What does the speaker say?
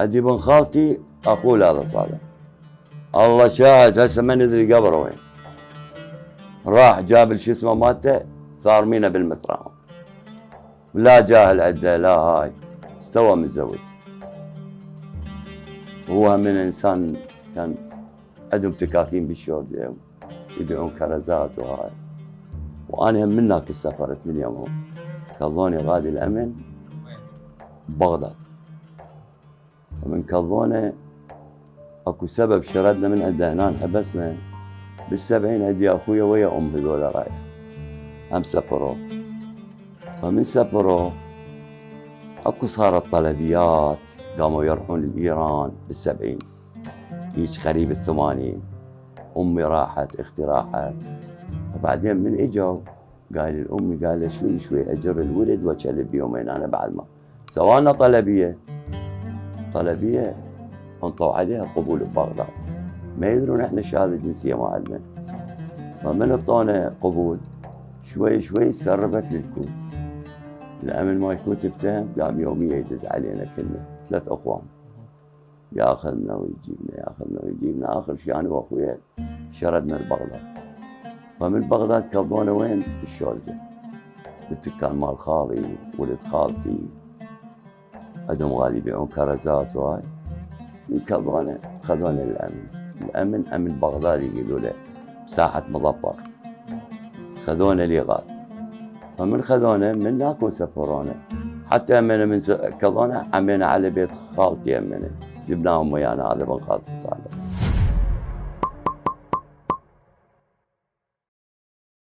عندي ابن خالتي اقول هذا صادق، الله شاهد هسه ما ندري قبره وين. راح جاب شو اسمه مالته ثارمينه بالمثرى، لا جاهل عنده لا هاي، استوى متزوج. هو من انسان كان عندهم تكاكين بالشورجه يبيعون كرزات وهاي، وانا هم من هناك سافرت من يومهم كظوني غادي الامن بغداد. ومن كظونه اكو سبب شردنا من عنده هنا انحبسنا بال70 عندي اخويا ويا ام هذول رايح هم سافروا. فمن سافروا اكو صارت طلبيات قاموا يروحون لايران بال70 هيك قريب ال80. امي راحت اختي راحت، وبعدين من اجوا قال الامي قال له شوي شوي اجر الولد واكلم بيومين. انا بعد ما سوانا طلبيه انطوا عليها قبول ببغداد، ما يدرون احنا الشهاده الجنسيه ما عندنا. فمن اعطونا قبول شوي شوي سربت للكوت. الامن مال الكوت اتهم، قام يوميا يدز علينا كلنا 3 اخوان، ياخذنا ويجيبنا اخر شيء انا واخويا شردنا لبغداد. فمن بغداد كضونا وين؟ بالشورجه بالدكان مال خالي ولد خالتي عندهم غادي يبيعون كرزات وهاي. من كضونا خذونا الامن امن بغداد يقولوا له ساحه مظفر، خذونا ليغات. فمن خذونا من هناك وسفرونا حتى من كضونا عمينا على بيت خالتي، جبناهم ويانا، هذا ابن خالتي صالح.